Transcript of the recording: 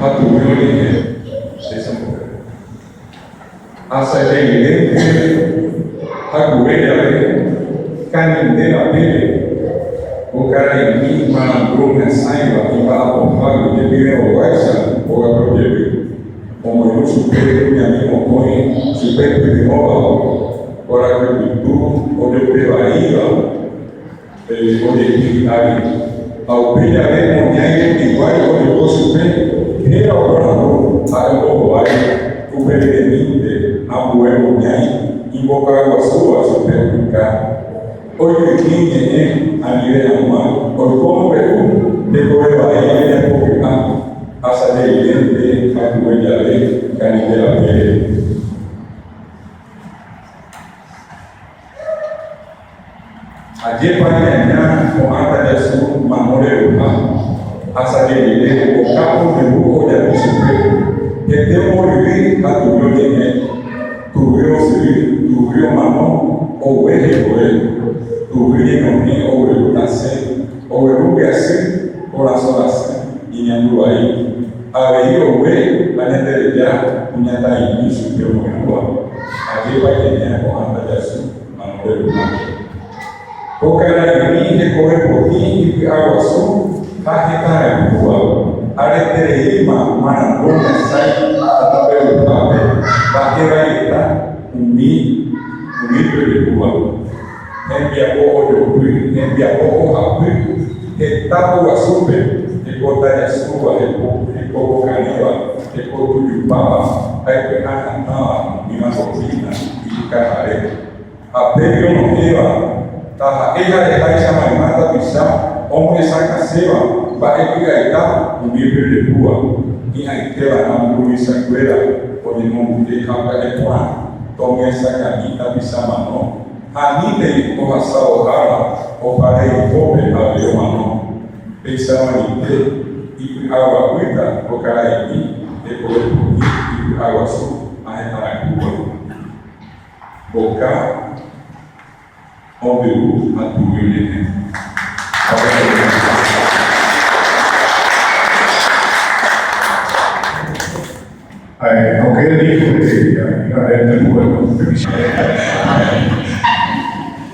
Ha tuguy oñe'ẽ péicha mbo'e. Asaje rirénte hakuve jave kaninde rapére, ko karaimi marandu omyasãiva imba'apohágui jepiveroguáicha ógape ojevy. Omoirũ chupe kuñami mokõi chupe pytyvõva kuarahy pytu ojope vaíva ojeity hi'ári. Ha upe jave moñái rembiguái ojoko chupe, héra oporandu ha'e ombohovái upe riremínte ambue moñái imbokaguasúva chupe ojuka. Oikytĩ ñe'ẽ anive hag̃ua oiko omombe'u tekove vai rembiapo ky'a, asaje rirénte hakuve jave Kanite rapére. Ajépa ñaña ko'ã tajasu mano reruha, asaje rire oka omombe'u ojapi chupe, hete omboryry ha tuguy oñe'ẽ. Tuguy osyry, tuguy omano, ogue hekove, tuguy ñeñohẽ ogueru tasẽ, ogueru mbyasy, korasõ rasy, ñeñandu vai, avei ogue ha ñandereja kuñataĩmi chupe omoirũva, ajépa iñaña ko'ã tajasu mano reruha. Ko karaimi hekove potĩ ipy'aguasu ha hetãrayhúva, aretereíma marandu omyasãi ha taperuhápe mba'e vaieta umi umípe ojehúva. Hembiapo ojopy, hembiapo ohapy heta poguasúpe, heko tajasúva, heko pokarẽva, heko tujupáva ha ipy'a hatãva umíva doctrina ijukahare. Ha pépe onohẽva, taha'e ha'eháicha mayma tapicha omyesakãséva mba'e ky'aita umi ojejehúva, hi'ãitéva'erã mburuvichakuéra oñemongu'e ha pya'e porã tomyesakãmi tapicha mano ha anítei ohasávo ára opa rei ipópe avei omano. Péicha añoite ipy'aguapýta ko karaimi hekove potĩ ipy'aguasu ha hetãrayhúva. Mboka, omby'u ha tuguy ñe'ẽ. Aunque él dijo que iba a leer el poema.